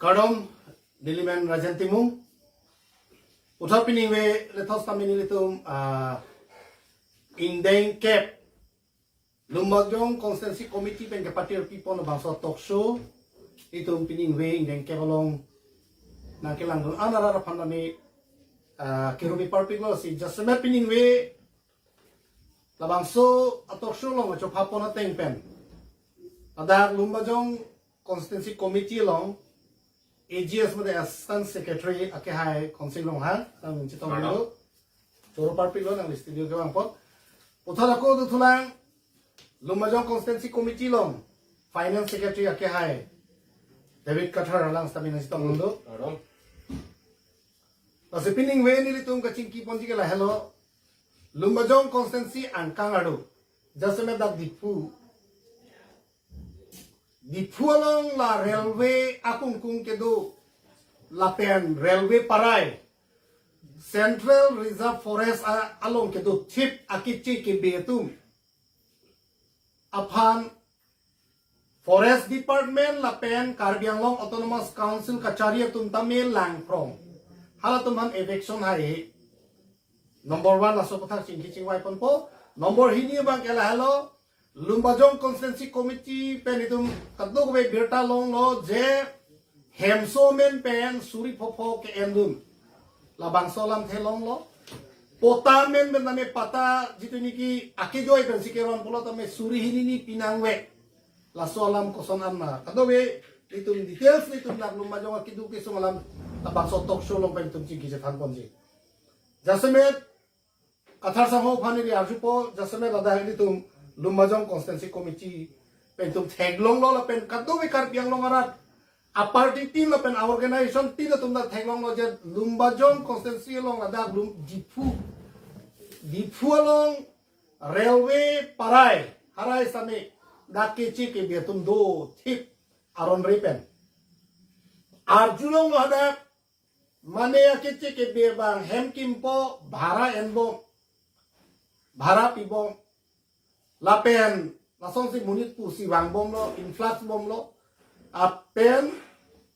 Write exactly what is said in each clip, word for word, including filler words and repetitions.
Kardom, nelimen Rajen Timung. Puthot piningve lethos tame nelitum, ah, ingdeng kep Lumbajong Constituency Committee pen kepatir pipon labangso talk show itum piningve ingdeng kep along nangkelangdun an arat aphan tame, ah, kerubi parpiklo si jasemet piningve labangso a talk show along achophapon ateng pen, ladak Lumbajong Constituency Committee along A G S mate Assistant Secretary akehai Council Ronghang nangchetong Madam. Dulu. Choro parpiklo nangli studio kevang apot. Puthot ako dothulang Lumbajong Constituency Committee along Finance Secretary akehai David Kathar alang sitame nangchetong dulu. Madam. Lasi piningve nelitum kachingkiponji ke lahelo. Lumbajong Constituency angkang arlo, jasemet dak Diphu, Diphu along la railway akungkung kedo lapen railway parai, Central Reserve Forest a-, along kedo thip akeche kebe atum aphan Forest Department lapen Karbi Anglong Autonomous Council kachari atum tame langphrong. Halatum aphan eviction haihe. Number one laso aputhak chingki chingvai ponpo. Number hini abang ke lahelo, Lumbajong Constituency Committee pen itum kadokave birta longlo je hemso amen pen suri phopho ke-endun. Labangso alamthe longlo. Patta amen pen tame patta jitu niki akejoi pensi keron pulo tame suri hini ni pinangve. Laso alam koson an ma. Kadokave itum details itum dak Lumbajong akedo kesung alam labangso talk show along pen itum chingki chethanponji. Jasemet Kathar sangho aphan neli arjupo, jasemet ladak nelitum Lumbajong Constituency Committee pen itum theklonglo lapen kadokave Karbi Anglong arat a-party tin lapen a-organization tin atum dak theklonglo je Lumbajong Constituency along ladak Lum Diphu, Diphu along railway parai harai sitame dak keche kebe atum do thip aron re pen. Arjulonglo hadak, mane akeche kebe abang hem kimpo, bhara enbom, bhara pibom. Lapen lasonsi monit pusi vangbomlo, influx bomlo. Lapen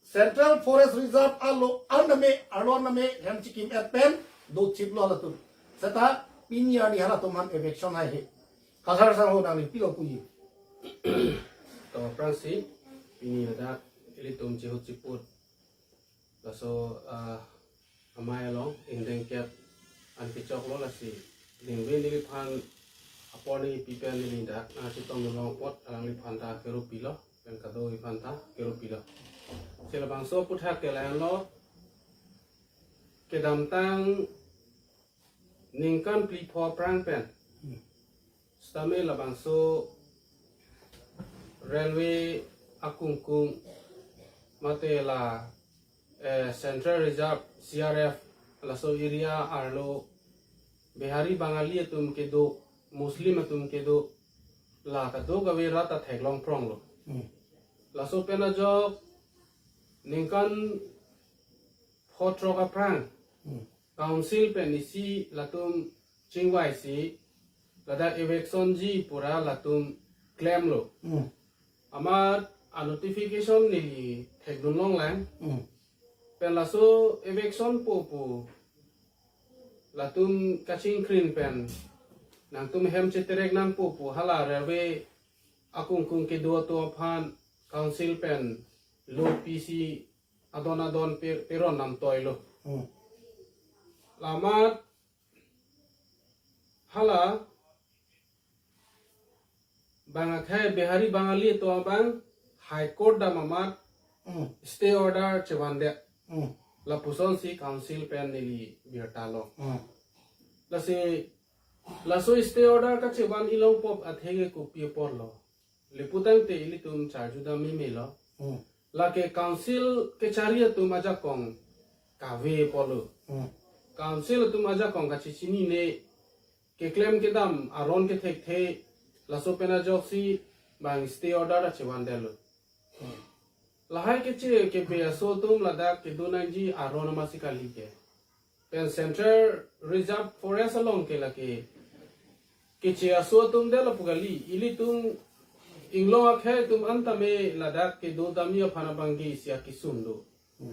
Central Forest Reserve alo an tame, arlo an tame hem chikim-et pen do thiplo latum. Seta pini arni halatum aphan eviction haihe. Kathar sangho nangli pilo puji. To aphrangsi pini ladak ilitum chihut chiput laso, ah, amei along ingdeng kep an kechoklo lasi ningve neliphan apor nepi pen neli dak nangchetongdun long apot alangliphan ta kerup pilo, pen kadokave aphan ta kerup pilo. Si labangso aputhak ke lahenlo, kedamtang ningkan phli pho aphrang pen sitame labangso railway akungkung mate la, eh, Central Reserve, C R F, laso area arlo Bihari Bangali atum kedo, Muslim atum kedo, la kadokave rat ta theklongphronglo. Hmm. Laso pen ajok ningkan pho throk aphrang, Hmm. Council pen isi latum chingvaisi ladak eviction ji pura latum klemlo. Hmm. Amat a-notification neli thekdun longlang. Hmm. Pen laso eviction po pu latum kachingkrin pen nangtum hem cheterek nangpo pu hala railway akungkung kedo atum aphan Council pen lo pisi adon adon pe-, peron namtoilo. Hmm. Lamat hala bang akhei Bihari Bangali atum abang High Court dam amat Hmm. stay order chevandet. Hmm. Lapusonsi Council pen neli birta long. Hmm. Lasi laso stay order kachevan ilong pop atheke kopi aporlo. Lapu tangte ilitum charju dam memelo. Hmm. Lake Council kechari atum ajakong kave apotlo. Hmm. Council atum ajakong kachechinine, keklem kedam aron kethekthe, laso pen ajoksi bang stay order ta chevandetlo. Hmm. Lahai keche kebe aso atum ladak kedo nangji aron amatsi kali ke. Pen Central Reserve Forest along ke lake keche aso atum det lapu kali, ilitum inglong akhei atum an tame ladak kedo damji aphan abangke isi akesung do.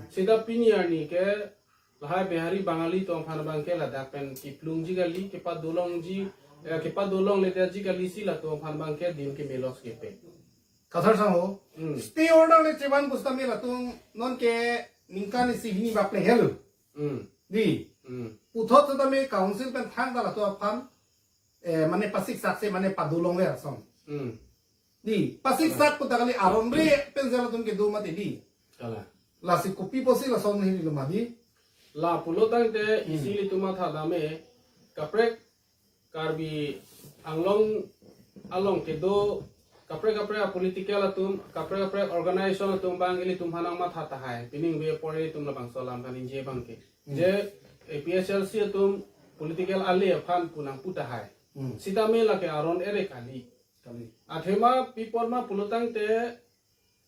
Sita pini arni ke lahai Bihari Bangali atum aphan abang ke ladak pen kiplungji kali, kepadolongji, eh, kepadolongledetji kali si latum aphan abang ke adim kemelos kepe. Kathar sangho, Hmm. stay order le chevan pusitame latum non ke ningkan isi hini bak le helo. Hmm. Di, Hmm. puthot setame council pen thangta latum aphan, eh, mane pasiksak si mane padolongle ason. Hmm. Di, pasiksak puta kali aron re pen si latum kedo mati di. Kalang. Lasi kopi pusi lason hini lo mati. La pulo tangte Hmm. isi ilitum matha dam e, kaprek Karbi Anglong along kedo kaprek kaprek a-political atum, kaprek kaprek organization atum abang ilitum aphan nangmatha tahai. Pining ve apor ilitum labangso alam kaningje abang ke. Hmm. Je A P H L C atum political ale aphan pu nangpu tahai. Hmm. Sitame lake aron ere kali. Kali. Athema pi apot ma pulo tangte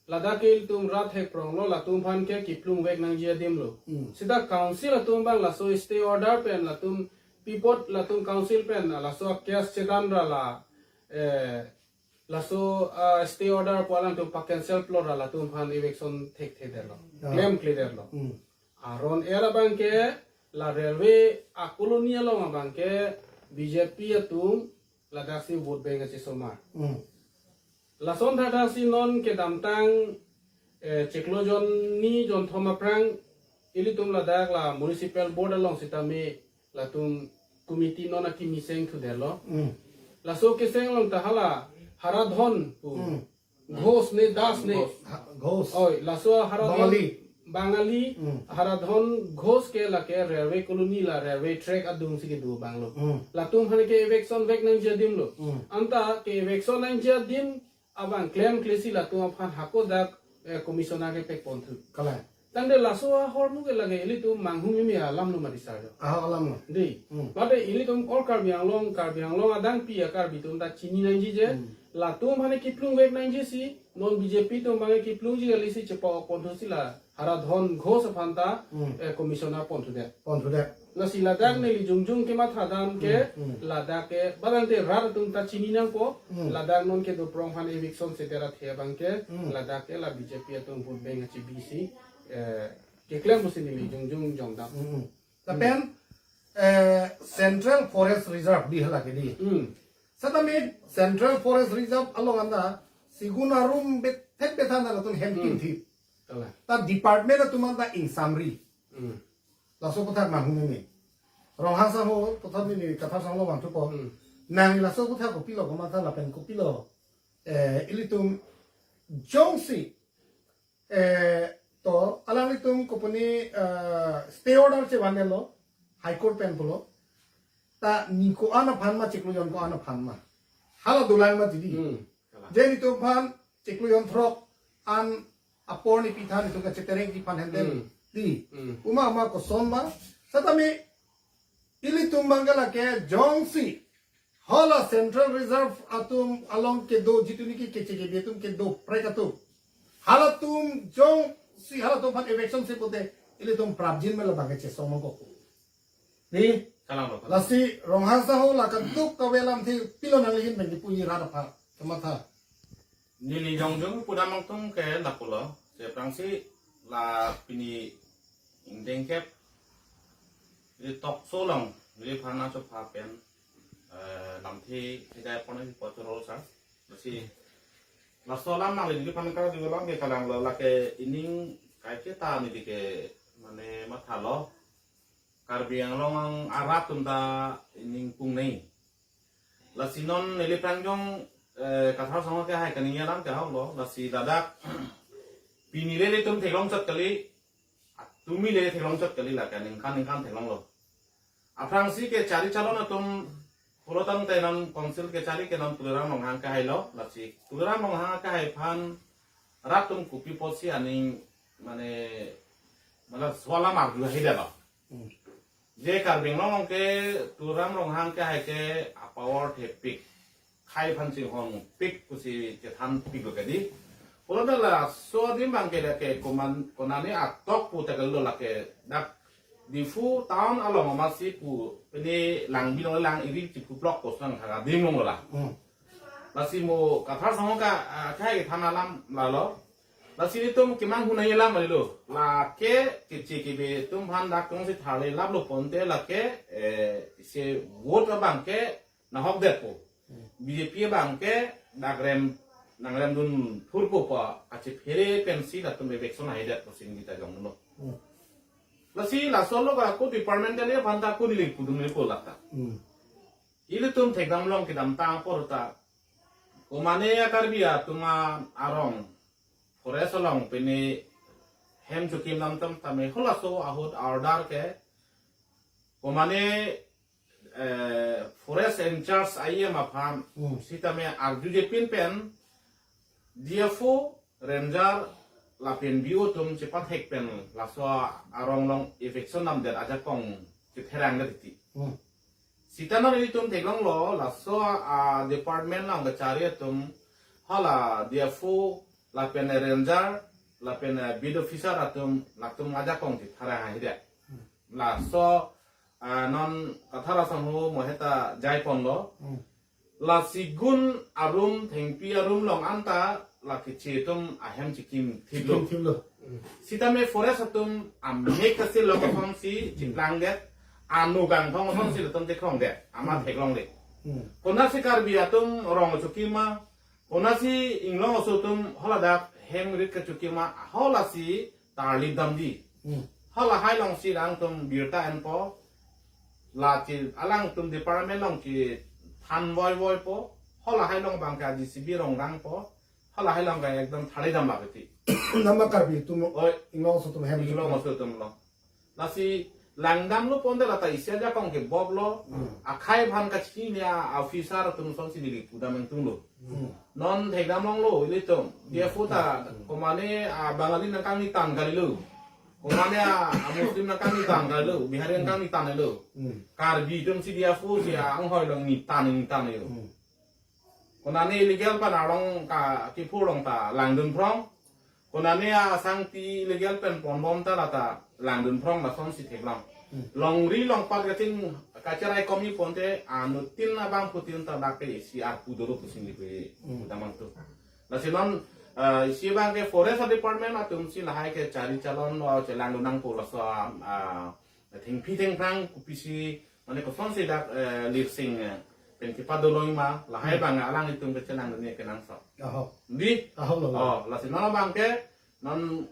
ladak ke ilitum rat hek prong lo, latum aphan ke kiplung vek nangji adim lo. Hmm. Sita council atum abang laso stay order pen latum pi apot latum council pen laso case chedan ra la, eh, laso, ah, stay order pu alangtum pa-cancel plot ra latum aphan eviction thekthedetlo. Ya. Klemkledetlo. Hmm. Aron er abang ke la railway a-colony along abang ke B J P atum ladak si vote bank kachesomar. Hmm. Lason thakthak si non kedamtang, eh, chiklo jonni jonthom aphrang ilitum ladak la municipal board along sitame latum committee non akimi seng thudetlo. Hmm. Laso keseng along ta hala Haradhon pu. Hmm. Ghosh ne Das ne. Ghosh. Ha, Ghosh. Oi, laso Haradhon Bangali. Bangali, Hmm. Haradhon Ghosh ke lake railway colony la railway track adung si kedo abang lo. Hmm. Latum aphan ke eviction vek nangji adim lo. Hmm. Anta ke eviction nangji adim abang klemkle si latum aphan hako dak, eh, commissioner kepekpon thu. Kalang. Tangte laso ahormu ke lake ilitum manghumeme alam lo mati sir jo. Ah, alam lo. Di. Hmm. Mate ilitum all Karbi Anglong, Karbi Anglong adang pi a-Karbi atum ta chini nangji je. Hmm. Latum aphan kiplung vek nangji si, non B J P atum abang kiplungji kali si chepa-ok pon thu si la Haradhon Ghosh aphan ta, Hmm. eh, commissioner pon thudet. Pon thudet. Lasi ladak Hmm. neli jongjong kematha dam ke, Hmm, hmm. ladak ke, ba tangte rat atum ta chini nangpo, Hmm. ladak non kedo prong aphan eviction setera the abang ke, Hmm. ladak ke la B J P atum vote bank kachebi si, eh, keklem pusi neli jongjong jongdam. Hmm, hmm. Lapen, eh, Central Forest Reserve di hala ke di. Hmm. Setame Central Forest Reserve along anta sigun arum bet, thek bethan latum hem Hmm. tin thip. Kalang. Ta department atum anta ingsamri. Hmm. Laso aputhak manghumeme. Ronghang sangho puthot neli Kathar sangho vanthupo. Hmm. Nang laso aputhak kopilo komatha lapen kopilo, eh, ilitum jongsi, eh, to alanglitum kopine, eh, stay order chevanlo, High Court pen pulo. Ta ni ko-an aphan ma chiklo jon ko-an aphan ma. Hala dolang mati di. Hmm. Kalang. Je nelitum aphan chiklo jon throk an apor ni pithan itum kacheterengji aphan handle Hmm. di. Hmm. Uma uma koson ma. Setame ilitum abang ke lake jongsi hala Central Reserve atum along kedo jitu niki keche kebi atum kedo prek atum. Halatum jongsi halatum aphan eviction si pute ilitum prapjin me labang kechesong mongkok. Di. Kalang lo, kalang. Lasi Ronghang sangho la kaduk kave alamthe pilo nangli ahin pen kipu ji rat aphan. Kamatha. Neli jongjong pudam angtung ke lapulo. Aphrangsi la pini ingdeng kep di talk show along neliphan nangchopha pen, eh, lamthe thedai pon ipot choro sa. Lasi laso alam nangli neliphan kar di alam ke kalang lo lake ining kai ke ta neli ke mane mathalo. Karbi Anglong arat atum ta ining pung nei. Lasi non neliphan jong, eh, Kathar sangho kehai kaningje alam ke hau lo. Lasi ladak pini le ilitum theklong chot kali, atumi le theklong chot kali lake ningkan ningkan theklonglo. Aphrangsi kechari chalon atum pulo tangte non council kechari ke non Tuliram Ronghang kehai lo. Lasi Tuliram Ronghang kehai aphan rat atum kopi pusi aning mane mane laso alam arju hidetlo. Hmm. Je Karbi Anglong ke Tuliram Ronghang kehai ke a-power thepik, khei aphan chinghonpik pusi chethanpiklo ke di. Pulo ta laso adim abang ke lake koman konane atok pu ta kalo lake dak Diphu town along amatsi pu pine lang bilong lang iri chiphu plok kosang thang adim long lo la. Hmm. Lasi mo Kathar sangho ka, ah, kehai kethan alam lalo. Lasi ilitum kemang hunai alam alilo. Lake keche kebe atum aphan dak tong si tharle lap lo ponte lake, eh, se vote abang ke nahok detpo. Hmm. B J P abang ke dak rem nangrem dun thurpo pa kachephere pensi latum eviction haidet pusi neli ta jonglo. Hmm. Lasi laso lo ako department kali aphan ta ako neli pudun neli ko lata. Hmm. Ilitum thekdam long kedamtang apor ta. Komane a-Karbi atum arong forest along pini hem chokimdam atum tame halaso ahut order ke. Komane, eh, forest in charge I M aphan, hmm, sitame arjuje pinpen, D F O, ranger, lapen B O atum chepathek pen, laso arong along eviction namdet ajakong chepherang det titi. Hmm. Sita non ilitum theklonglo, laso a department along kachari atum, hala D F O, lapen ranger, lapen, eh, beat officer atum, latum ajakong chepherang haidet. Hmm. Laso, ah, non Kathar asong ho mo heta jaiponlo. Hmm. Lasi gun arum thengpi arum along anta la keche atum ahem chikim thiplo. Chikim thiplo. Sitame forest atum amek kasi lo kosonsi chiplang det. Anu kangthong kosonsi latum theklong det. Amat, hmm, theklongle. Hmm. Konatsi Karbi atum rong chokima, konatsi inglong aso atum haladak hem rit kachokima, halasi tarlip damji. Hmm. Halahai alongsi alangtum birta enpo, lachi alangtum department along chethan voivoipo, halahai along abang ke J C B rongrangpo, halahai along ke ekdom tharle dam bapeti. Nama Karbi atum, oi, inglong aso atum hem inglong aso atum lo. Lasi langdamlo ponte lata isi ajakong ke boblo, hmm, akhei aphan kachini a officer atum kosonsi neli pudam ingtunglo. Hmm. Non thekdam longlo ilitum. D F O ta, hmm, komane a Bangali nangkang nitan kalilo. Komane a, a Muslim nangkang nitan kalilo. Bihari nangkang nitan lo. Hmm. Karbi atumsi D F O si a anghoi along nitan nitan lo. Hmm. Konane illegal pen arong ka kiphur along ta langdun phrong. Konane asangti illegal pen ponbom ta lata langdun phrong lasonsi theklong. Hmm. Longri longpat kaching kacherai komi ponte anuttin abangphutin ta dak ke isi arpu dolo pusi neli pe, hmm, damang tu. Lasi non, eh, isi abang ke forest department atumsi lahai ke chari chalon lo chelangdun nangpo laso, ah, thengpi thengphrang kopisi mane kosonsi dak, eh, lirsing, eh, pen kepadolo ma, lahai, hmm, abang alanglitum kechelangdunji kenangsot. Aho. Di? Aho lo. Oh, lasi non abang ke, non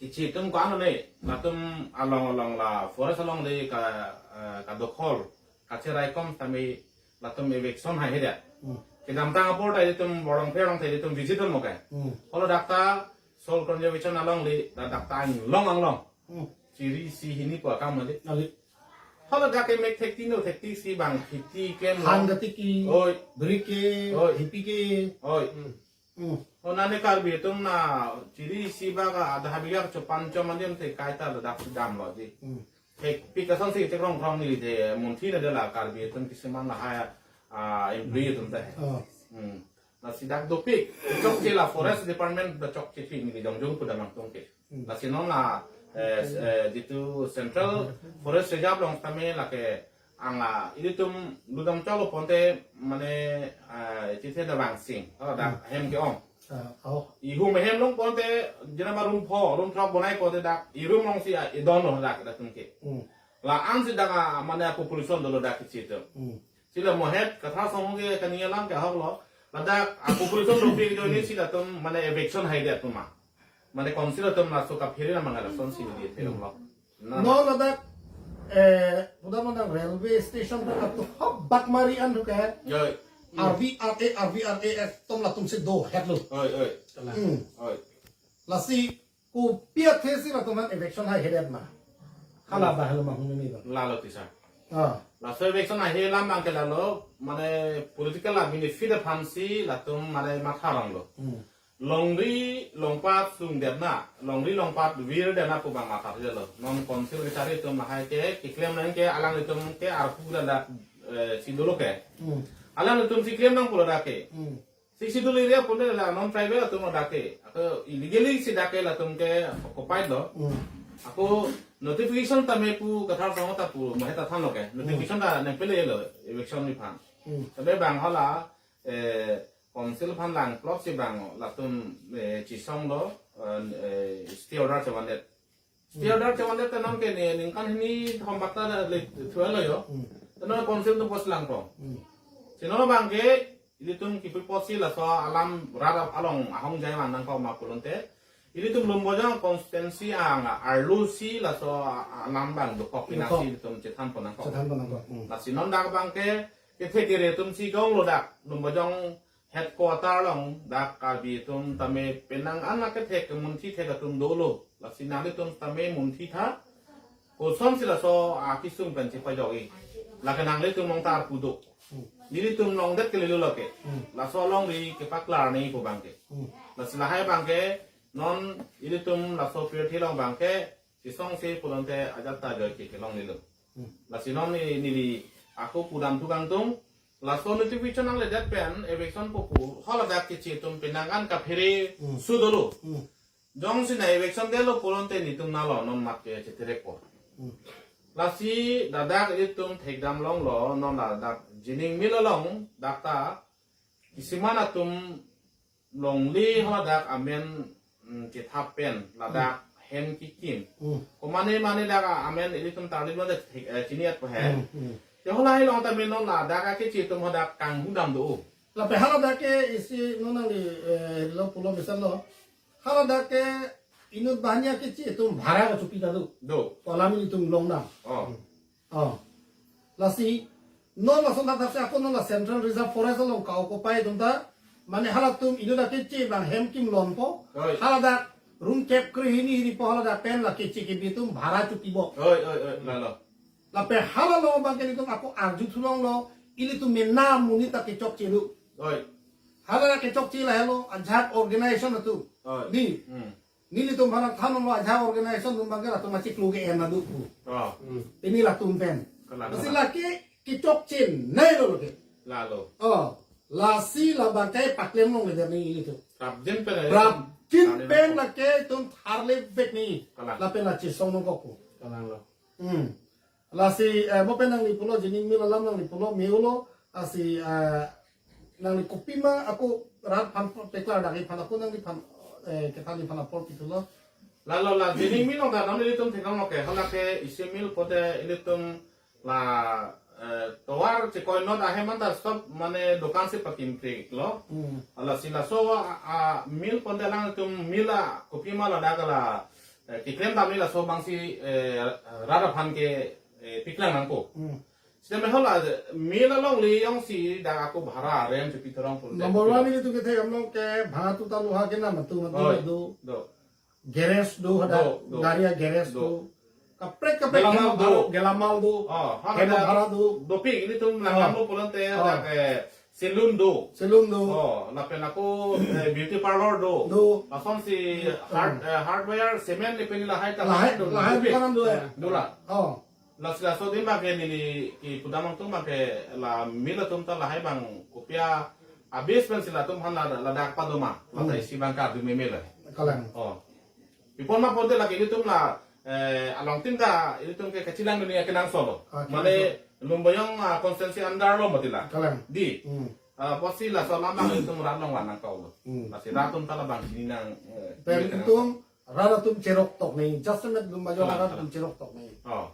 keche atum ko-an ne, latum along along la forest along le ka, eh, kadokhol, kacherai kom tame latum eviction hai heria. Hmm. Kedamtang apor ta ilitum Borlongphe along ta ilitum visit dun mo ke. Hmm. Haladak ta soil conservation along le, ladak ta anglong anglong. Hmm. Chiri isi hini pu akam mali. Mali. Haladak ke mek thekti no thekti si bang kheti klem lo. Han katiki, oi, beri ke, oi, hipi ke. Oi. Hmm. Hmm. Konane Karbi atum na chiri isi bak adha bigha chopan chom andiam te kaita ladak si damlo di. Hmm. Thekpik asonsi theklong krong neli te munthi na dela Karbi atum kisiman lahai, ah, employee atum te. Oh. Hmm. Lasi dak dopik, chokche la forest department dak chokche pik neli jongjong pudam nangtong ke. Hmm. Lasi non la, eh, eh, jitu Central Forest Reserve along tame lake ang la ilitum ludam cholo ponte mane, eh, chithe da vangsing. Oh, dak, hmm, hem ke-ong. Ah, oh. Ihum hem long ponte jena ma room pho, room throk bonai ponte dak, i room alongsi, ah, idon lo dak, dak tum ke. Hmm. La-ansi dak, ah, mane population dolo dak keche atum. Hmm. Si la mo het Kathar asong ke kani alam ke ahok lo. Ladak a population dopik ajoine si latum mane eviction haidet atum ma. Mane council atum laso kaphere na mangala sonsi neli theklong lo. Na. No ladak, eh, pudam nang railway station ta latum hop bak mari an thu ke. Yoi. Hmm. R V R A, R V R A S atum latumsi do hetlo. Oi, oi. Hmm. Oi. Lasi kopi athe si latum aphan eviction hai hedet ma. Hala, hmm, ba halo ma hung ni ba. Lalo tisa. Ah. Laso eviction ahe alam abang ke lalo, mane political la benefit aphansi latum mane matha rong lo. Hmm. Longri longpat sungdet na, longri longpat virdetna pu abang matha lo. Non council kechari atum lahai ke, keklem nang ke, alanglitum ke arpu ladak, eh, si dolo ke. Hmm. Alanglitum si klem nang pulo dak ke. Hmm. Sixth Schedule area ponte la non tribal atum dak ke. Ako illegally si dak ke latum ke occupied lo. Hmm. Ako notification tame pu Kathar asong ta pu mo het ta thanlo ke. Hmm. Notification ta nangpele lo eviction ni aphan. Hmm. Tame bang hala, eh, Council aphan langplot si bang latum, eh, chesonglo, eh, eh, stay order chevandet. Stay order chevandet ta non ke ne ningkan hini thom bak ta le thuelo yo. Hmm. Ta non council atum post langpo. Hmm. Si non abang ke ilitum kipi apotsi laso alam rat along ahongjai vang nangkok ma pulote, ilitum Lumbajong constituency ang arlo si laso alam bang dokok pinasi, dokok, ilitum chethanpon nangkok. Chethanpon nangkok. Hmm. Lasi non dak abang ke kethe kere atum si kong lo dak Lumbajong headquarter along dak Karbi atum tame penang an akethek kemunthi thek atum dolo. Lasi nanglitum tame munthi tha. Kosonsi laso akesung pen chepajok-i. Lake nanglitum along ta arpu do. Hmm. Nelitum along det kelelo lake. Hmm. Laso alongri kepaklar nangji pu abang ke. Hmm. Lasi lahai abang ke non ilitum laso pirthe along abang ke chesongse pulote ajat ta joike kelonglelo. Hmm. Lasi non ne neli ako pudam thu kangtung. Laso notification nangledet pen eviction po pu haladak keche atum penang an kaphere, hmm, su dolo. Hmm. Jongsi na eviction detlo pulote netum nalo non mat ke cheterekpo. Hmm. Lasi ladak ilitum thekdam longlo, non ladak Jining Mill along dak ta kisiman atum longle haladak amen, mm, kethap pen ladak, hmm, hem kekim. Hmm. Komane mane dak amen ilitum tarlip lo de, eh, chini-et po he. Hmm, hmm. Te halahai along tame non ladak akeche atum hadak kanghudam do. Lapen haladak ke isi non nangli, eh, lo pulo misal lo. Haladak ke inut banghini akeche atum bhara kachopi ta do. Do. Alam ilitum longdam. Oh. Hmm. Oh. Lasi, non lason thakthak si ako non la Central Reserve Forest along ka-occupy atum ta, mane halatum inut akeche abang hem kimlonpo, oi, haladak room kep kre hini hini po haladak pen la keche kebi atum bhara chopipo. Oi, oi, oi, lalo. Lapen hala along abang ke ilitum ako arju thu longlo, ilitum mena monit ta kechokche do. Oi. Haladak kechokche lahelo, ajahak organization atum. Oi. Di. Hmm. Nelitum aphan than longlo ajahak organization atum abang ke latum achiklo ke-en adu pu. Oh. Hmm. Pini latum pen. Kalang. Lasi lake kechokchenei lo lake. Lalo. Oh. Lasi labang ke paklem longledet nangji ilitum. Prapjin pen, eh, prapjin pen lake itum tharlevek nangji. Kalang. Lapen la chesong nangkok pu. Kalang lo. Hmm. Lasi, eh, mo pen nangli pulo, Jining Mill alam nangli pulo, me-olo, lasi, eh, nangli kopima ako rat aphan peklar dagi aphan ako nangliphan, eh, kethan aphan apor pithulo. Lalo la Jining Mill along ta non ilitum theklong lo ke, halake isi mill pote ilitum la, eh, tovar chekoi not ahem anta stop mane dokan si pakim prik lo. Hmm. Lasi laso a, a, mill pote alangtum mill a kopima ladak la, eh, keklem damji laso abang si, eh, rat aphan ke, eh, piklang nangpo. Hmm. Sitame hala mill alongle jongsi dak ako bhara rem chepi thorong pun. Number one ilitum kethekdam lo ke bhara tuta loha kenam atum atum, oi, do. Do. Garage do hadak, do, do, gari a-garage do. Do. Kaprek kaprek Gelamal hem bhara do. Gelamal do. Oh, hem hadak bhara do. Dopik ilitum, oh, langdam lo pulote, oh, hadak, eh, saloon do. Saloon do. Oh, lapen ako, eh, beauty parlor do. Do. Lasonsi, hmm, hard-, eh, hardware, cement, ipini lahai ta lahai, do. Lahai dopik. Dukan do, eh. Do la. Oh. Lasi laso adim abang ke neli kipudam nangtum abang ke la mill atum ta lahai abang kopia abis pen si latum aphan la, ladak padoma. Lata, hmm, isi abang kardu meme la. Kalang. Oh. Ipon ma pote lake ilitum la, eh, along tin ta ilitum ke kachelang dunia kenangsot lo. Ah, mane kenangsot. Lumbajong, ah, constituency under lo mati la. Kalang. Di. Hmm. Ah, apotsi laso alam abang ilitum rat along van nangkok lo. Hmm. Lasi rat atum ta labang chini nang, eh, pen chini nang ilitum rat atum cheroktok nangji, jasemet Lumbajong, kalang, rat atum, kalang, cheroktok nangji. Oh.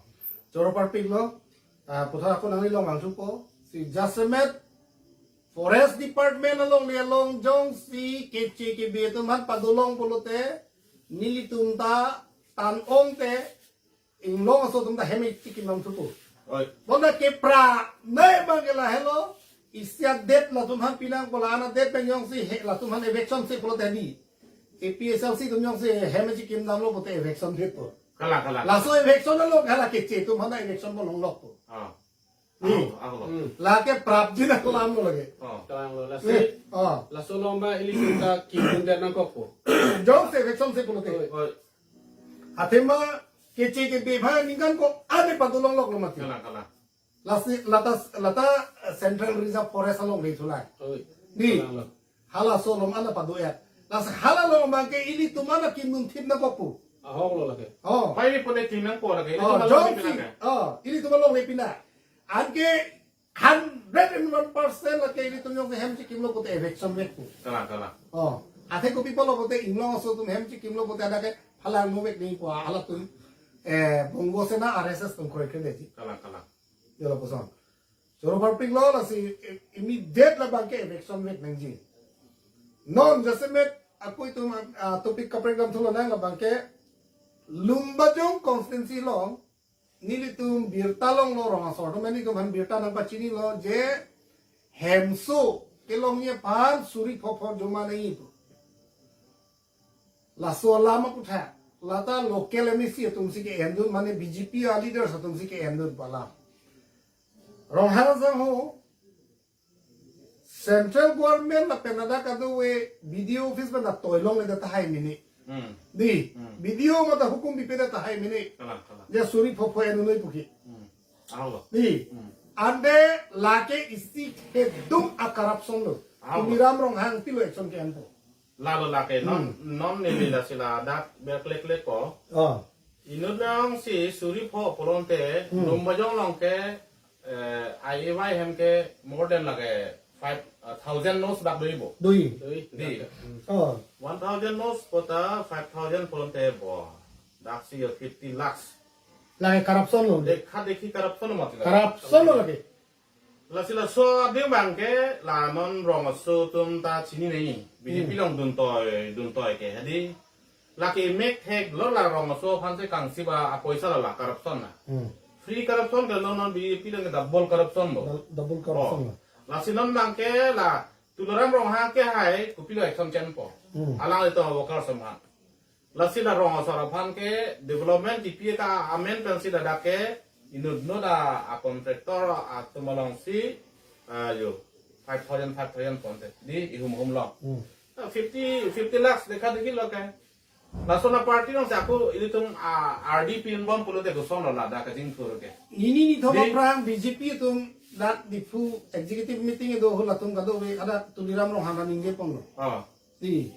Choro parpik lo, ah, puthot ako nangli longvang thupo, si jasemet Forest Department alongle along jongsi keche kebi atum aphan padolong pulote, nelitum ta tan-ong te, inglong aso atum ta hem chikim nang thupo. Oi. Bonta kepra nai abang ke lahelo, isi a-date latum aphan pinangpo, la-an a-date pen jongsi he latum aphan eviction se pulote di. A P H L C atum jongsi hem chikim damlo pulote eviction detpo. Kalang, kalang. Laso eviction lo, hala keche atum aphan eviction po longlokpo. Ah. Hmm. Ako, ako lo. Hmm. Lake prapjin alam lo lake. Oh. Kalang lo, lasi. Eh, oh. Laso along abang ilitum ta kidun det nangkokpo. Jongsi eviction se pulote. Oi. Oi. Athema keche kebi aphan ningkan ko-an padolong lok lo mati. Kalang, kalang. Lasi lata, lata Central Reserve Forest alongle thulai. Oi. Di. Kalang lo. Halaso along ana pado-et. Lasi hala along abang ke ilitum ana kimdun thip nangkokpo. Ahok lo lake. Oh. Pai ni pone thip nangpo lake. Oh, ilitum along jongsi, pinang ke. Oh, ilitum alongle pinang. Anke hundred and one percent lake ilitum jongsi hem chikimlo pute eviction vek pu. Kalang, kalang. Oh, athe kopi pulo pute Inglong aso atum hem chikimlo pute hadak ke phalang mo vek nangji pu halatum, eh, Bongo Sena R S S atum kroikre detji. Kalang, kalang. Yo lapuson. Choro parpiklo lasi i-, immediate labang ke eviction vek nangji. Non jasemet ako itum, ah, topic kaprek dam thulo nang labang ke Lumbajong constituency along nelitum birta longlo, rong asor atum nelitum aphan birta nangpachinilo je hemso kelongji aphan suri phopho joma nangji pu. Laso alam aputhak lata local M A C atumsi ke-endun, mane B J P a-leaders atumsi ke-endun pu alam. Ronghang asangho, central government lapen ladak kadokave B D O office pen atoi longledet tahai mene. Hmm. Di, Hmm. B D O mate hukum pipedet tahai mene. Kalang, kalang. Je suri phopho en-un noi pu ke. Hmm. Ahok lo. Di, Hmm. ante lake isi kedung a-corruption lo. Ahok lo. Tuliram Ronghang pilo action ke-enpo. Lalo lake non, Hmm. non neli lasi ladak berklek-klek ko. Oh. Inut jongsi suri phopho pulote, Hmm. Lumbajong along ke, eh, I A Y hem ke more than lake five thousand notes dak doji bo. Doji. Doji. Di. Oh. One thousand notes pota five thousand pulote bo. Daksi yo fifty lakhs. Lake corruption lo. Dekha dekhi corruption lo mati lake. Corruption lo lake. Lasi laso ading abang ke la non rong aso atum ta chini nangji. B J P Hmm. along duntoi, duntoi ke hadi. Lake mek thek lo la rong aso aphan si kangsi ba apoisa la la corruption na. Hmm. Free corruption ke lo non B J P along ke double corruption lo. Dou-, double corruption Oh. lo. Lasi non abang ke la Tuliram Ronghang ke hai kopilo action ke-enpo. Hmm. Alangli to worker atum aphan. Lasi la rong asor aphan ke development kipi ka amen pensi ladak ke inut inut a, a-contractor atum alongsi, ah, yo, five thousand, five thousand ponte. Di ihum hum lo. Hmm. Ah, fifty, fifty lakhs dekha dekhi lo ke. Laso na party alongsi ako ilitum, ah, R D pinbom pulote koson lo ladak kachingthur ke. Nini nithom Di- aphrang B J P atum dak Diphu executive meeting kedo halatum kadokave hadak Tuliram Ronghang ningje ponlo. Oh. Di,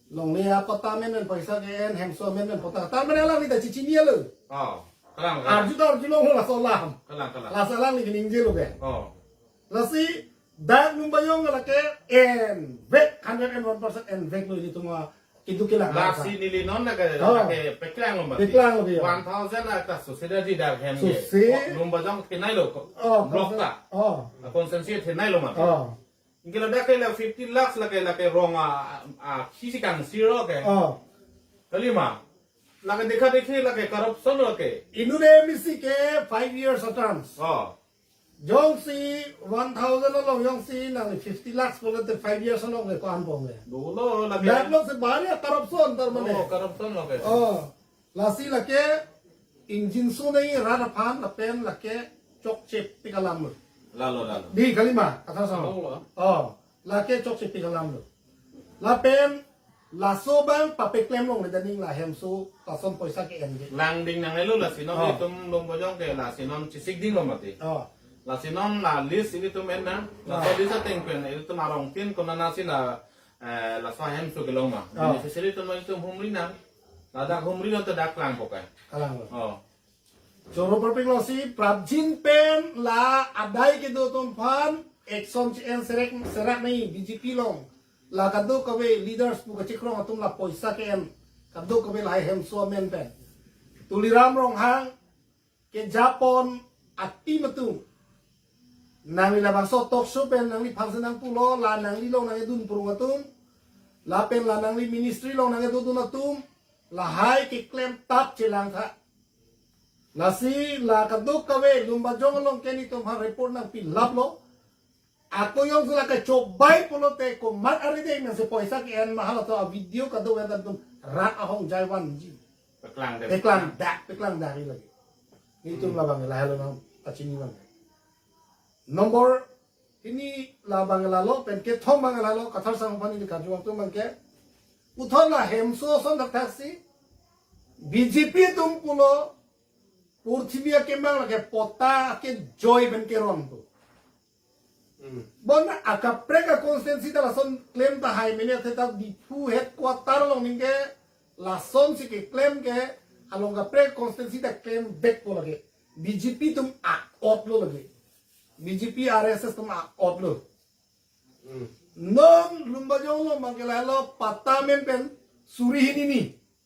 longle apatta amen pen poisa ke-en, hemso amen pen patta. Tar mane alangli ta chichinilo. Oh, kalang, kalang. Arju ta arjulong laso alam. Kalang, kalang. Laso alangli keningjelo ke. Oh. Lasi dak Lumbajong lake envek, hundred and one percent envek lo ilitum a-, kintu kelang. Lasi neli non na ke, Oh. ke peklang lo mati. Peklang lo dia. One thousand ata susi da di dak hem ke. Susi. Oh, Lumbajong thenei lo ko. Oh, Block consen-, ta. Oh. Constituency thenei lo mati. Oh. Ingke ladak ke la fifty lakhs lake, lake rong a, a, a, kisi kangsi lo ke. Oh. Kalima. Lake dekha dekhi lake corruption lo ke. Inut M A C ke five years a terms. Oh. Jongsi one thousand along jongsi nang fifty lakhs pulote five years along ke ko-an pon ke. Dolo lake. Dak lo si bari corruption tar mane. Oh, corruption lo ke. Oh. Lasi lake ingjinso nangji rat aphan lapen lake chokche pik alam lo. Lalo, lalo. Di kalima, Kathar asangho. Lalo. Oh, lake chokche pik alam lo. Lapen laso abang papeklem longle daning la hemso lason poisa ke-en ke. Langding nangnelo lasi non Oh. itum Lumbajong ke lasi non chesik ding lo mati. Oh. Lasi non la list ilitum en nang. Oh. Laso list ateng pen ilitum arong tin konatsi la, eh, laso hemso kelong ma. Oh. Beneficiary atum ilitum humri nang. Ladak humri nang ta dak klangpo ke. Kalang lo. Oh. Choro parpiklo si prapjin pen la adai kedo atum aphan action che-en serek serak nangji B J P along. La kadokave leaders pu kachekrong atum la poisa ke-en. Kadokave lahai hemso amen pen. Tuliram Ronghang kejapon a-team atum. Nangli labangso talk show pen nangliphan si nangpulo, la nangli along nangkedun purung atum, lapen la nangli ministry along nangkedodun atum, lahai keklem tap chelang tha. Lasi la kadokave Lumbajong along ke nelitum aphan report nangpilaplo. Ako jongsi la kachobai pulote komat ari de nangsi poisa ke-en ma halatum a-video kadokave atum rat ahongjai vanji. Peklang de. Peklang dak, peklang dak lagi. Nelitum Hmm. labang lahelo nangpachini abang. Number hini labang lalo pen kethom abang lalo Kathar asangho aphan neli karju atum abang ke. Puthot la hemso ason thakthak si B J P atum pulo purthimbi akemang lake patta ke joy pen keron pu. Hmm. Bon akaprek a-constituency ta lason klem tahai mene athe ta Diphu headquarter along ningke lasonsi keklem ke along kaprek constituency ta klem back po lake. B J P atum akot lo lake. B J P R S S atum a-otlo. Hmm. Non Lumbajong along abangke lahelo patta amen pen suri hini ni.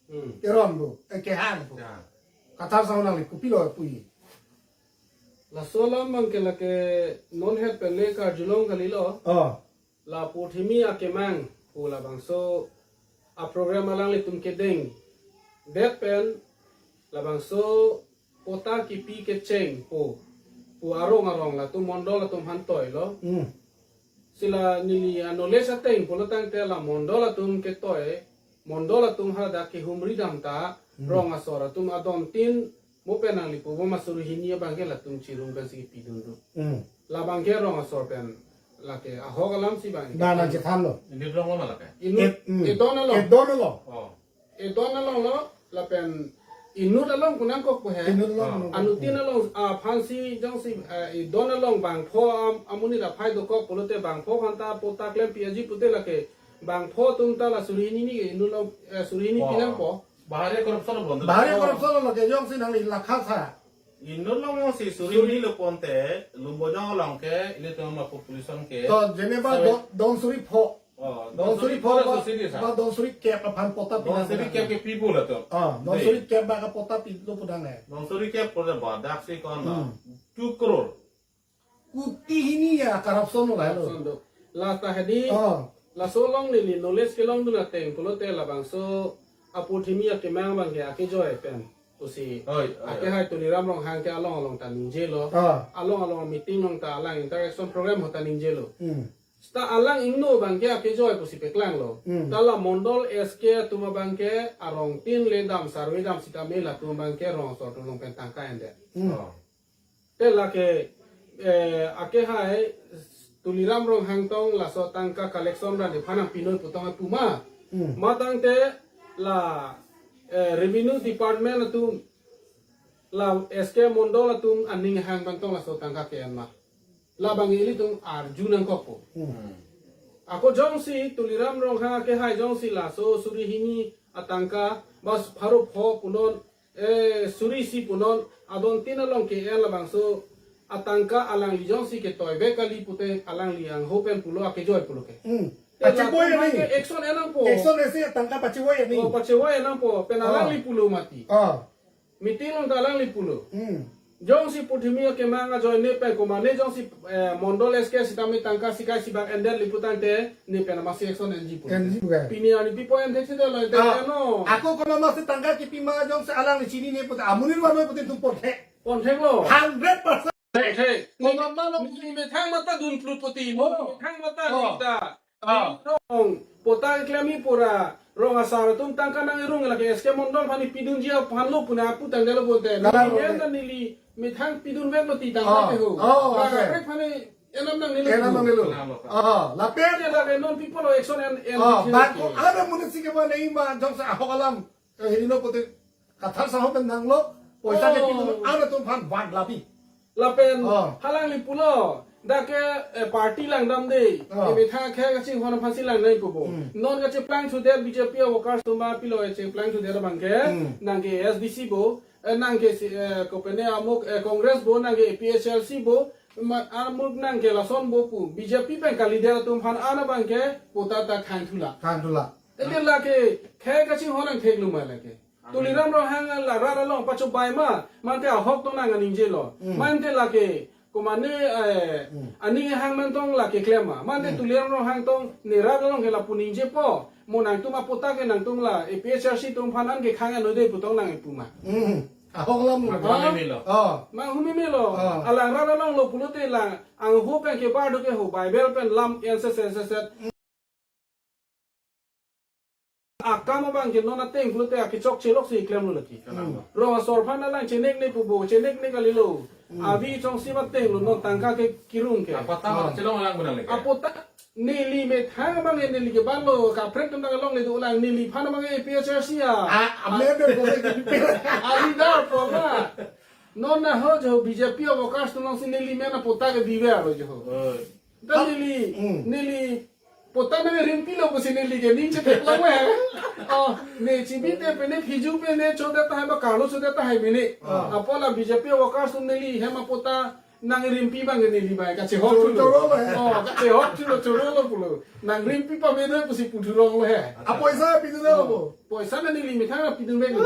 Hmm. Keron do, eh, kehang do. Ya. Kathar sahu nangli kopilo pu-i. Laso alam abangke lake non het pen le karjulong kalilo. Oh. La Purthimi akemang pu labangso aprogram alanglitum kedengdet pen labangso patta kipi kecheng pu, pu arong arong latum mondol atum aphan toilo. Hmm. Si la neli a-knowledge ateng pulo tangte la mondol atum ketoi, mondol atum hadak kehumri dam ta, Hmm. rong asor atum adon tin mo pen nangli pubo ma suri hini abangke latum chirum pensi kipidun do. Hmm. Labangke rong asor pen lake ahok alam si abang. Ba nangchethanlo. Inut along ma lake? Inut, Et-, hmm. Edon along. Edon along. Oh. Edon along lo, lapen inut along pu nangkok pu he. Inut along Ah. pu nangkok. Anuttin along, ah, aphansi jongsi, eh, edon along bangpho am-, amonit aphai dokok pulote bangpho aphanta patta klempi aji pute lake bangpho atum ta la suri hini ni inut along, eh, suri hini Oh. pinangpo. Bahari corruption lo bonta. Bahari Oh. corruption lo ke jongsi nangli lakha sa. Inut along jongsi suri Suri. hini lo ponte, Lumbajong along ke, ilitum a-population ke. To, jeneba Seven. don, don suri pho. Oh, don suri pho ba, ba don suri kep aphan patta pi nang. Don suri kep ke pi pu latum. Ah, don suri kep ba ka patta pilo pu nang eh. Don suri kep pu ba dak si kon Hmm. two crore. Kuti hini ya corruption lo lahelo. Corruption do. Last ta hedi. Oh. Laso along neli knowledge kelongdun ateng pulote labangso a-Purthimi akemang abangke akejoi pen pusi. Oi, oi, Akehai Tuliram Ronghang ke along along ta ningjelo. Ah. Along along meeting along ta alang interaction program ho ta ningjelo. Hmm. Seta alang ingno abangke akejoi pusi peklanglo. Hmm. Ta la mondol S K atum abangke arong tin le dam survey dam sitame latum abangke rong asor atum along pen tangka endet. Hmm. Oh. Te lake, eh, akehai Tuliram Ronghang tong laso tangka collection ra nephan nangpinoi pu tong puma. Hmm. Matangte la, eh, revenue department atum la S K mondol atum aning hang pen tong laso tangka ke-en ma. Labang ilitum arju nangkokpo. Hmm. Ako jongsi Tuliram Ronghang akehai jongsi laso suri hini atangka ba pharo pho punon, eh, suri isi punon adon tin along ke-en labangso atangka alangli jongsi ketoi vek kali pute alangli angho pen pulo akejoi pulo ke. Hmm. Te Pacheboi latum aphan nangji. ke action en nangpo. Action esi atangka pacheboi nangji. Oh, pacheboi en nangpo. Pen Oh. alangli pulo mati. Oh. Meeting along ta alangli pulo. Hmm. Jongsi Purthimi akemang ajoine pen komatne jongsi, eh, mondol S K sitame tangka sikai sibak endet li putangte ne pen amatsi action enji pu. Enji pu. Pini arni pipo en thek si dolo ente Ah, no. Ako komat amatsi tangka kipi ma jongsi alangli chinine pute amonit vanoi pute itum ponthek. Pontheklo. Hundred percent. Thek, thek. Komat ma lo. Methang mata dun plut pute mo. Methang mata Oh. dun ta. Ah. Rong, patta klemji pura, rong asar atum tangka nang-erung lake S K mondol aphan pidunji aphan lo puna apu tangdelo bonte. Kalang Neli lo. en ta neli methang pidun vek mati tangka Ah. pe ho. Oh, Bang okay. kaprek aphan enam nangnelo. Enam nangnelo. Enam lo. Ah, lapen. Dia lake non people action and, and Ah, action bang lake. ko ada munisi ke mana ima jongsi ahok alam. Eh, hino pute kathar sahu pen nanglo, poisa ke Oh. pidun, ana atum aphan bad labi. Lapen, Oh. halangli pulo, dak ke, eh, party langdamde, Oh. eh, methang khei kachinghon aphansi lang nai pubo. Hmm. Non kacheplang thudet B J P workers atum ba pilo kacheplang thudet abangke, Hmm. nang ke A S D C bo, eh, nang ke si, eh, kopene amuk, eh, Congress bo, nang ke A P H L C bo, ma, amuk nang ke lason bo pu, B J P pen ka leader atum aphan ana abangke, patta ta khang thula. Khang thula. Ete lake, khei kachinghon nang thek luma lake. Tuliram Ronghang la rat along pachobai ma, mante ahok tong nang aningjelo. Hmm. Mante lake, komatne, eh, Hmm. aning hang man tong lake klem ma. Mante Hmm. Tuliram Ronghang tong ne rat along ke lapu ningjepo. Mo nangtum apatta ke nangtum la, A P H L C atum aphan an ke khang anode pu tong nang ipuma. Hmm. Ahok lam lo. Manghu meme lo. Oh. Manghu meme lo. Oh. Alang rat along lo pulote lang, angho pen ke bar do ke ho, Bible pen lam enset enset enset. Akam abangke non ateng pulote akechok chelok si klemlo lake. Hmm. Rong asor aphan alang chenek ne pubo, chenek ne kalilo. Hmm. Avi chongsi mateng lo non tangka ke kirung ke. Apatta Ah. chelong alang benang lake. Apatta neli methang abang neli ke ban lo, kaprek atum ta longle dolang neli aphan abang A P H L C ya. Ah, ame be ko ke. Ari dar po ma. Non na ho jo B J P workers atum alongsi neli amen apatta ke dive aro jo. Oh. Ta Ah, neli, hmm. neli, patta nang rimpi lo pusi neli ke ning chetheklong we. Oh, ne chibi te pene phiju pene chodet tahai ba kalo chodet tahai mene. Ah. Apot la B J P workers atum neli hem apatta Nangrimpi abang ke neli abang kachehok Choro, thulo. Choro lo he. Oh, kachehok thulo, choro lo pulo. Nangrimpi pame do pusi puthu longlo he. Apoisa pidun lo bo. Poisa na neli methang pidun abang.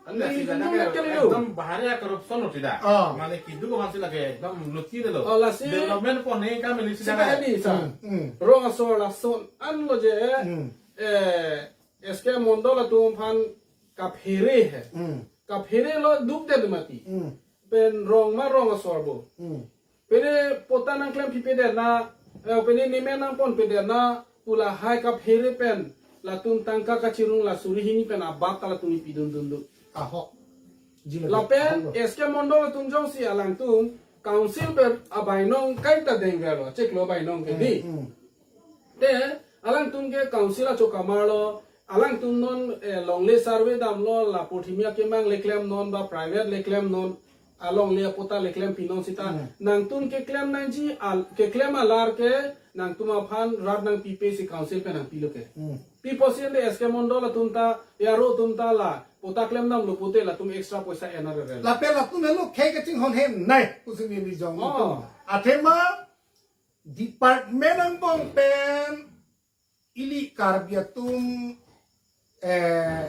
Anda Neli sida pidun na abang ke kali lo. Ekdom bahari ya corruption lo sida. Ah. Mane kedo ko masih lagi ekdom luti lo. Oh, lasi. Development ko nahi kam ini sida. Sida ini sa. Hmm, hmm. Rong asor lason an lo je. Hmm. Eh, S K Mondol atum aphan kaphere he. Hmm. Kaphere lo duk de mati. Hmm. Pen rong ma rong asor bo. Hmm. Pene pota nangklem pipe de na, eh, pene nemen nangpon pe de na, pu lahai kaphere pen, latum tangka kachirung la suri hini pen abat ta latum ipidun dun do. Ahok. Jila Lapen ahok lo. S K Mondol atum jongsi alangtum, council pen abainong kaita dengver lo, chiklo abainong ke Hmm, di. hmm. Te, alangtum ke council achokamar lo, alangtum non, eh, longle survey damlo, la Porthimi akemang le klemnon, ba private le klemnon, alongle apota le klem pinon sita. Hmm. Nangtum keklem nangji, al, keklem alar ke, nangtum aphan rat nangpipe si council pen nangpilo ke. Hmm. Pi pusi ante S K Mondol atum ta, ya ro atum ta la, pota klem damlo pute latum extra poisa enar rel. Lapen latum helo khei kachinghon he nai, pusi neli jong Oh. atum. Athema, department angbong pen ili Karbi atum, eh,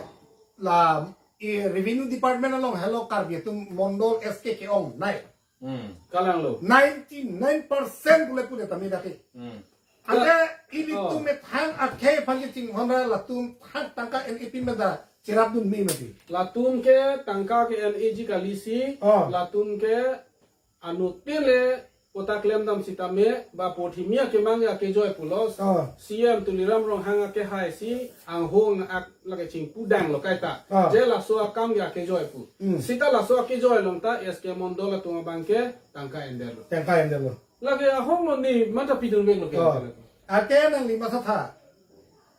la, i revenue department along helo Karbi atum Mondol S K ke-ong nai. Hmm. Kalang lo. Ninety-nine percent pule pule tami dake. Hmm. Ante La- ilitum Oh. methang akhei aphan kachinghon ra latum thang tangka N A P meda cherap dun me mati. Latum ke tangka ke N A G kali si, Oh. latum ke anuttin le pota klem dam sitame, ba Porthimi akemang ya kejoi pulos, Oh. C M Tuliram Ronghang akehai si, anghong ak lake chingpu dang lo kaita. Oh. Je laso akam ya kejoi pu. Hmm. Sita laso akejoi along ta S K Mondol atum abang ke tangka ender lo. Tangka ender lo. Lake ahok lo ni mata pidun beng lo ke. Oh. Ake nangli masa tha.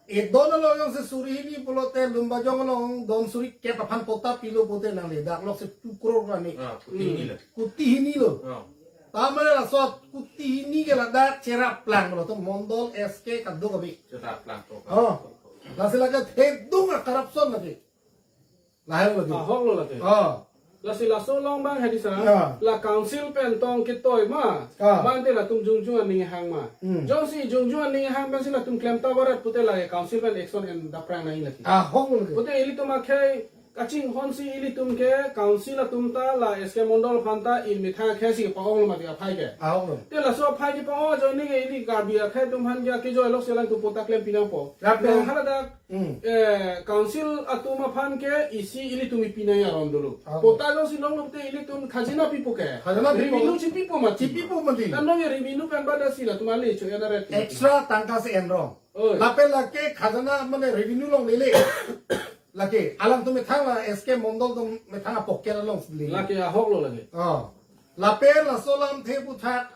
Edon along jongsi suri hini pulote Lumbajong along don suri kep aphan pota pilo pute nangli dak lok si two crore ani. Ah, kuti hini lo. Kuti hini lo. Ah. Tamane laso kuti hini ke ladak cherap lang lo to Mondol S K kadokave. Cherap lang to. Oh. Lasi lake thedung a corruption lake. Lahai lo lake. Ahok lo lake. Oh. Lasi laso along abang hedi sa. Ya. La council pen tong ketoi ma. Ah. Mante latum jongjong aning hang ma. Hmm. Jongsi jongjong aning hang pensi latum klem ta varat pute la council pen action en daprang nai lake. Ahok lo lake. Pute ilitum akhei kachinghon si ilitum ke council atum ta la S K Mondol aphan ta il methang akhei si pa-ong lo mati aphai ke. Ahok lo. Te laso aphai ke pa-ong ajoine ke ili Karbi akhei atum aphan ke akejoi lo selang tu pota klem pinang po. Rap Nang lo. Haladak Hmm. Eh, council atum aphan ke isi ilitum ipi nai aron dolo. Ah. Pota jongsi longlo te ilitum khajana pipo ke. Khajana pipo. Revenue chipipo mati. Chipipo mati. Kan nong revenue pen bada si latum ale cho N R F. Extra tangka si enrong. Oi. Lapen lake khajana mane revenue longle le. Lake alangtum methang la S K Mondol atum methang a pocket along si le. Lake ahok lo lake. Oh. Lapen laso alamthe puthak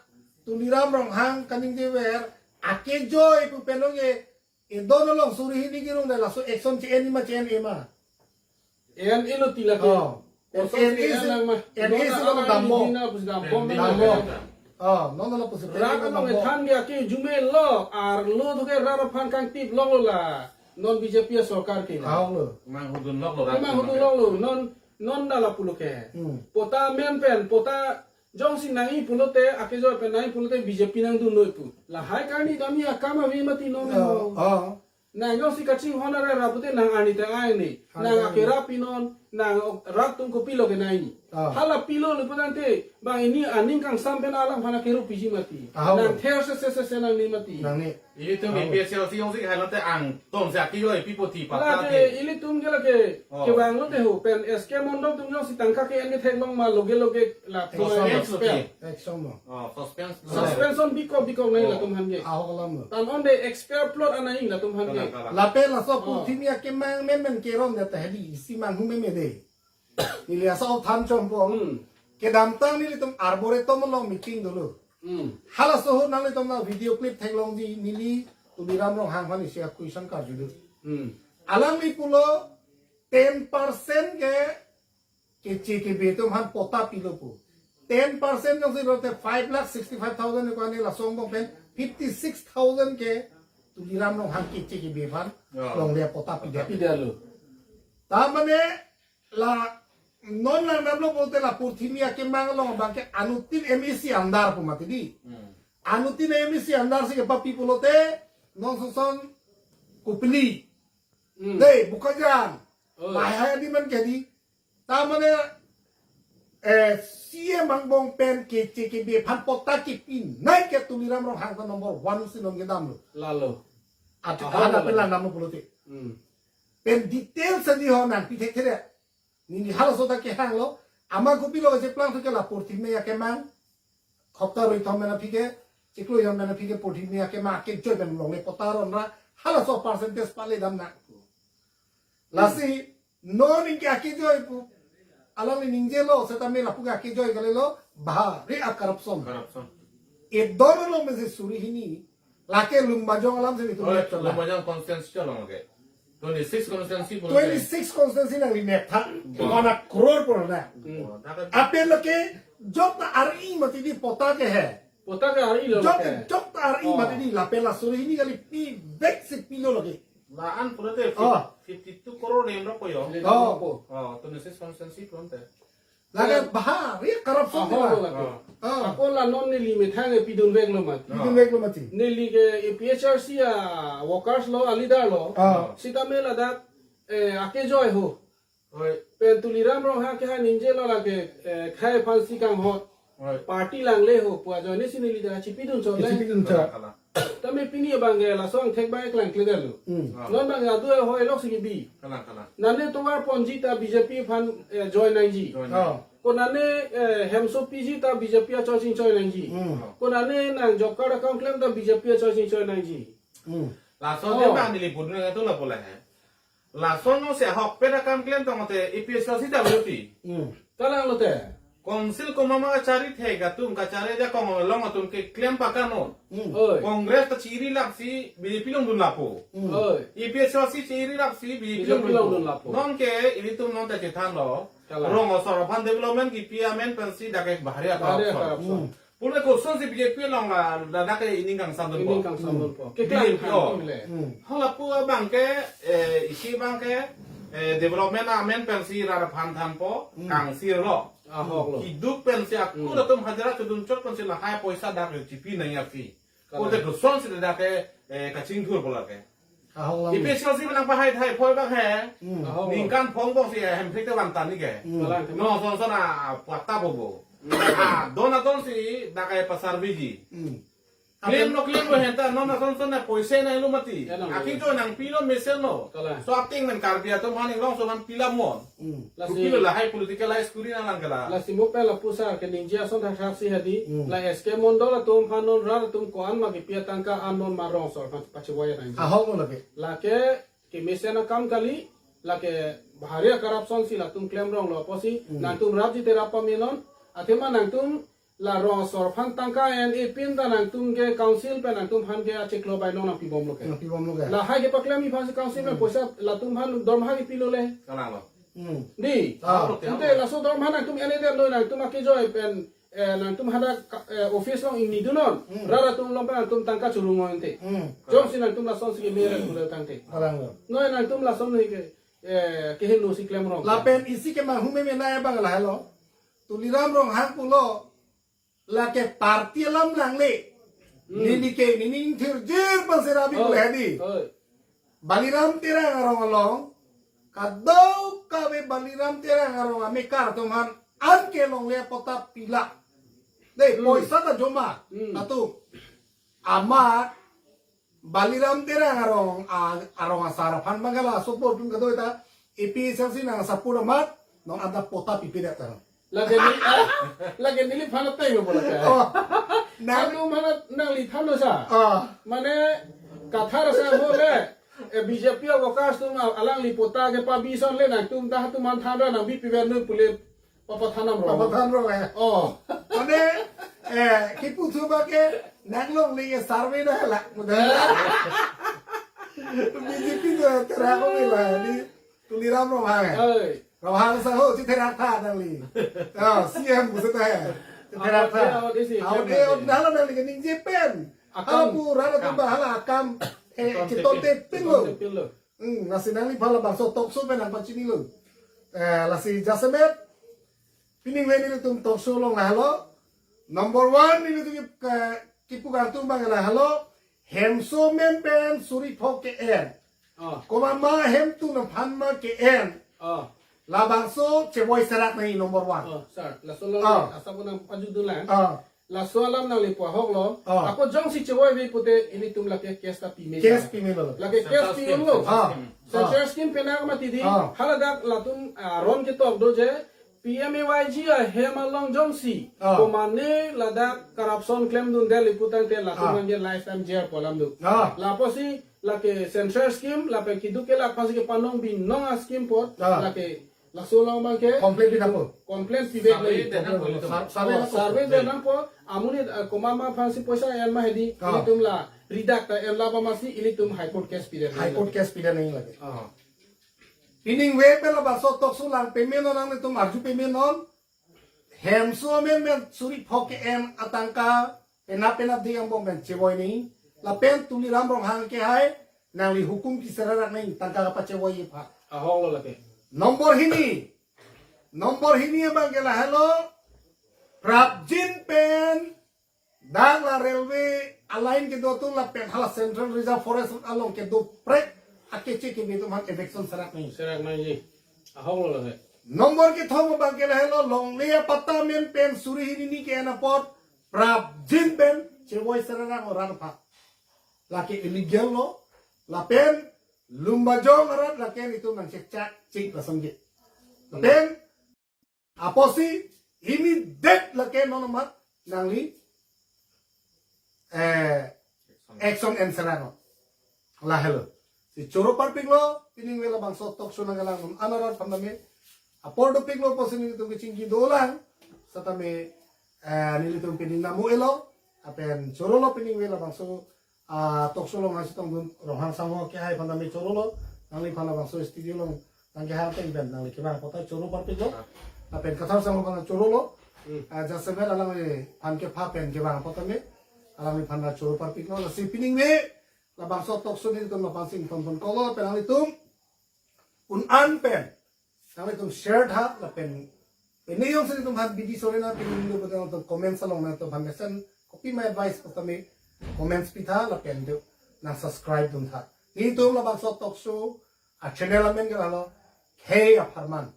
Tuliram Ronghang kaningjever akejoi pu pen longle Edon along suri hini kirung dai laso action che-en ma che-en e ma. En ilo ti lake. Oh. Kosong En si isi, en lang ma. En isi Dona lo alang dambo. Hini na pus dambo. Dambo. Oh, non lo pusi Rat along dambo. Ethan dia ke jume lo, arlo duke rat aphan kangtip longlo la. Non B J P asorkar ke la. Ahok lo. Mang hudun lok lo. Mang hudun lok lo. Non, non da lapulo ke. Hmm. Pota men pen, pota Jongsi nangji pulote, akejoi pen nangji pulote B J P nangdun noi pu. Lahai karni dami akam ave mati non. Oh, oh. Nang jongsi kachinghon ara ra pute nang arni te ai ni. Hai, nang hai. Akerap pinon, nang rat atum kopilo ke nangji. Oh. Hala pilo le putangte, bang ini aning kangsam pen alang aphan akerup piji mati. Ah, nang oh. Ther se se se se nangji mati. Nangji. Ilitum Oh. A P H L C jongsi hai lote angton si akejoi pipo ti pata Lake, te. Ilitum ke lake, Oh. Kevang lote ho, pen S K Mondol atum jongsi tangka ke-en theklong ma loge loge la Suspense expel. Lote. Action lo. Oh, suspense. Suspension bikok bikok nai Oh. latum aphan ke. Ahok alam lo. Tan on de expel plot anai latum aphan ke. Kalang, kalang. Lapen laso Oh. Porthimi akemang men men keron de ta hedi isi manghu meme de. Neli asai than chompo. Hmm. Kedamtang nelitum Arboretum along meeting dolo. Hmm. Halaso ahut nanglitum na video clip theklongji neli Tuliram Ronghang aphan isi a-question karjulo. Hmm. Alangli pulo ten percent ke keche kebe atum aphan pota pilo pu. Ten percent jongsi lote five lakh sixty-five thousand ko ani laso angbong pen fifty-six thousand ke Tuliram Ronghang keche kebe aphan Oh. longle pota pida. Pida lo. Ta mane la Non lang damlo pulote la purthimi akemang along abang ke anuttin M A C andar pu mati di. Hmm. Anuttin M A C andar si kepapi pulote non soson Kopili. Hmm. Dei, Bokajan. Oh. Lahai adim an ke di. Ta mane, eh, C M angbong pen K C K B aphan patta kepinei ke Tuliram Ronghang ta number one si non kedamlo. Lalo. Ati Aha, ada lalo. Pelang damlo pulote. Hmm. Pen details adi ho nangpi thekthe. Neli halaso ta kehanglo, amat kopilo kacheplang thu ke la purthimi akemang, hopta roi thom mena aphi ke, chiklo jon mena aphi ke purthimi akemang akejoi pen longle patta ron ra, halaso percentage pale dam na. Lasi, non anke akejoi pu, alangli ningjelo, setame lapu ke akejoi kalilo, bahari a corruption. Corruption. Edon along mesi suri hini, lake Lumbajong alam si itum Oh, lihat coba. Lumbajong constituency along ke. Twenty-six constituency pun Twenty-six constituency nangli map tha. Wah. One crore pun na. Hmm. Wah, dah kan. Ape lake jok ta ari mati di patta ke he. Patta ke ari lo Jok lake. Jok ta ari Oh. Mati di lapen la suri hini kali pivek si pilo lake. La-an pura te Oh. Fifty-two crore nem rok ko yo. Oh. Oh, twenty-six constituency pun te. Lake bahari corruption Ahok di lo la. Lake. Ah. Ako la non neli methang e pidun veklo mati. Ah. Pidun veklo mati. Neli ke A P H L C a workers lo, a leader lo. Ah. Sitame ladak, eh, akejoi ho. Oi. Pen Tuliram Ronghang ke ha ningjelo lake, eh, khei aphan si kanghot. Oi. Party langle ho pu ajoine si neli dak chipidun chot le. Chipidun chot. Kalang, kalang. Tame pini abang ke laso angthek abang keklang kledetlo. Hmm. Ah. Non abang adu ahoi lok si kebi. Kalang, kalang. Nane tovar ponji ta B J P aphan, eh, join nangji. Join Oh. nangji. Ko nane, eh, hemso piji ta B J P achoi chingchoi nangji. Hmm. Ko nane nang job card account klem ta B J P achoi chingchoi nangji. Hmm. Laso Oh. dia abang neli pudun nang tu lapu la he. Lason no se ahokpet akam klem tangte A P H L C ta berarti. Hmm. Kalang lote. Council komama kachari thek atum kachari ajakong along atum keklem pakano. Hmm. Oi. Congress ta chiri laksi B J P longdun lapo. Hmm. Oi. A P H L C chiri laksi B J P B J P longdun longdun lapo. lapo. Non ke ilitum non ta chethanlo. Kalang. Rong asor aphan development kipi amen pensi dak ke bahari Bahari akar akar option. option. Hmm. Pura kosonsi B J P along la ladak ke ining kangsamdunpo. Ining kangsamdunpo. Hmm. Keklang B J P, oh. Kangdun le. Hmm. Hala pu abang ke, eh, isi abang ke, eh, development amen pensi rara phan thanpo, Hmm. kangsir lo. Ahok lo. Kiduk pensi aku Hmm. latum hajira chodun chot pensi lahai poisa dak chipi nangji aphi. Kalang. Kote kosonsi ladak ke, eh, kachingthurpo lake. Ahok lang. A P H L C menang pahai thai phoi bang he. Hmm. Ahok. Ningkan phong bong si hem phik te van tan ni ke. Hmm. Kalang. No son son a patta bobo. Hmm. Ah, don a don si dak ke pasar biji. Hmm. Klem no klem lo henta non a son son na poise na lo mati. Ya, nang. Aki jo nangpilo mesen lo. Kalang. So ating men Karbi atum han inglong so han pila mon. Hmm. Lasi Kopilo lahai political life kuri na lang kala. Lasi mo pen lapuson ke ningje ason thakthak si hadi. Hmm. La S K Mondol atum aphan non rat atum ko-an ma kipi atangka an non ma rong asor aphan pachivoya nangji. Ahok lo lake. Lake kemesen akam kali, lake bahari corruption si latum klem ronglo apotsi, Hmm. nangtum rapji te rap pame non, athema nangtum la rong asor aphan tangka en-e pin ta nangtum ke council pen nangtum aphan ke achiklo bai non nangpibomlo ke. Nangpibomlo ke. Lahai kepaklemji aphansi council pen Hmm. poisa latum aphan dormaha kepilo le. Kalang lo. Hmm. Di. Ah. Ante laso dormaha nangtum en-edet noi nangtum akejoi pen, eh, nangtum hadak ka-, eh, office along ingni dun non. Hmm. Rat atum along pen nangtum tangka churung ong ante. Hmm. Jongsi nangtum lasonsi kemere kuda tangte. Kalang lo. Noi nangtum lason noi ke, eh, kehingno si klem rong. Lapen isi ke manghume mena ya bang lahelo. Tuliram Ronghang pulo lake party alam langle. Hmm. Neli ke nining thirjir pensi rabi Oh. Pule hadi. Oh. Baliram Terang arong along. Kadokave Baliram Terang arong amekar atum aphan an ke longle patta pila. Dei, Hmm. poisa ta joma. Hmm. Atu. Amat Baliram Terang arong, a-, arong asar aphan bang ke la support dun kadoi ta, A P H L C nang support amat, non ada patta pipedet ta. Lake neli, ah, lake neliphan ateng lo bola ka. Oh. Nang Anu mana nangliphan lo sa. Ah. Mane kathar sa ho le, eh, B J P workers atum alangli patta kepabi ason le nangtum ta atum aphan thanra nangbi piver nu pule Papa thanam rong. Papa than rong eh. Oh. Mane, eh, kipu thu ba ke nang longle ke survey dah la. Mudah. B J P tu tera ko la ni Tuliram Ronghang eh. Oi. Ronghang saho si tera tha nangli. Oh, C M buset eh. Si tera tha. Awat dia, awat dia si, Awat dia, awat dah la nangli ke ningje pen. Akam. Hala pu rara tu Akam. Ba hala akam. Eh, Akam chiton tepin. Tepin lo. Tepin lo. Hmm, lasi nangliphan labangso talk show pen nangpachinilo. Eh, lasi jasemet, Pining ave nelitum talk show along lahelo. Number one, nelitum ke, kipu kangtung abang lahelo. Hemso amen pen suri pho ke-en. Oh. Komat ma hemtu amen aphan ma ke-en. Oh. Labangso chevoi serak nangji number one. Oh, sir. Laso along, oh, asap nangpajudun lang. Oh. Laso alam nangli pu ahok lo. Oh. Ako jongsi chevoi ave pute ilitum lake case ta pime. Case ta pimelo. Lake case pimelo. Ah. Central scheme penang mati di. Ah. Haladak latum, ah, aron ketok do je P M A Y G ahem along jongsi, ah, komatne ladak corruption klemdunde pu tangte latum, ah, nangke lifetime jail pu alam do. Ah. Lapusi lake central scheme, lapen keduk kelak aphansi kepanong binong a-scheme apot, ah, lake laso along abang ke complaint pi nangpo. Complaint pivek. Survey nangji. Pi nangpo. Sur-, survey, oh, nangpo. Survey nangpo. Amonit, ah, komat ma aphansi poisa en ma hedi, ah, ilitum la ridak ta en la ba masi ilitum High Court case pide. High Court case pide nangji lake. Ah. Pining ave pen labangso talk show lang pamenon, nanglitum arju pamenon. Hemso amen pen suri pho ke-en atangka penap penap di angbong pen chevoi nangji. Lapen Tuliram Ronghang ke hai nangli hukum keserak nangji, tangka kapachevoi aphan. Ahok lo lake. Number hini. Number hini abang ke lahelo. Prapjin pen dak la railway a-line kedo atum lapen hala Central Reserve Forest along kedo prek akeche keme atum aphan eviction serak nangji. Serak nangji. Ahok lo lake. Number kethom abang ke lahelo, longle apatta amen pen suri hini hini ke-en apot prapjin pen chevoi serak nang oran aphan. Lake illegal lo, lapen Lumbajong arat lake nelitum nangchekchak chik lason ke. Lapen apotsi immediate lake non amat nangli, eh, action en serak non. Lahelo. Si choro parpiklo, pining ave labangso talk show nangkelang non an arat aphan tame. Apor dopiklo pusi nelitum kechingki dolang. Setame, eh, nelitum pining namu elo. Lapen chorolo pining ave labangso, ah, talk show along nangchetongdun Ronghang sangho ke hai aphan tame chorolo. Nangliphan labangso studio along nangkehang ateng pen nangli kevang apot ta choro parpiklo. Ah. Lapen Kathar sangho aphan chorolo. Hmm. Ah, jasemet alangliphan kepha pen kevang apot tame alangliphan ta choro parpiklo. Lasi pining ave labangso talk show nelitum lapuson ingtonpon kolo pen nanglitum un-an pen nanglitum share tha lapen pini jongsi nelitum aphan bidi sore na pining do bote nangtum comments along nangtum aphan mesen kopima advice apot tame comments pitha lapen do nang subscribe duntha. Nelitum labangso talk show a-channel amen ke lahelo Khei Apharman.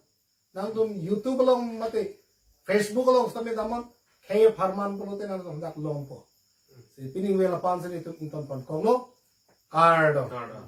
Nangtum YouTube along mate Facebook along setame damnon Khei Apharman pulote nangtum dak longpo. Si pining ave lapuson nelitum ingtonpon kolo. Kardom. Kardom.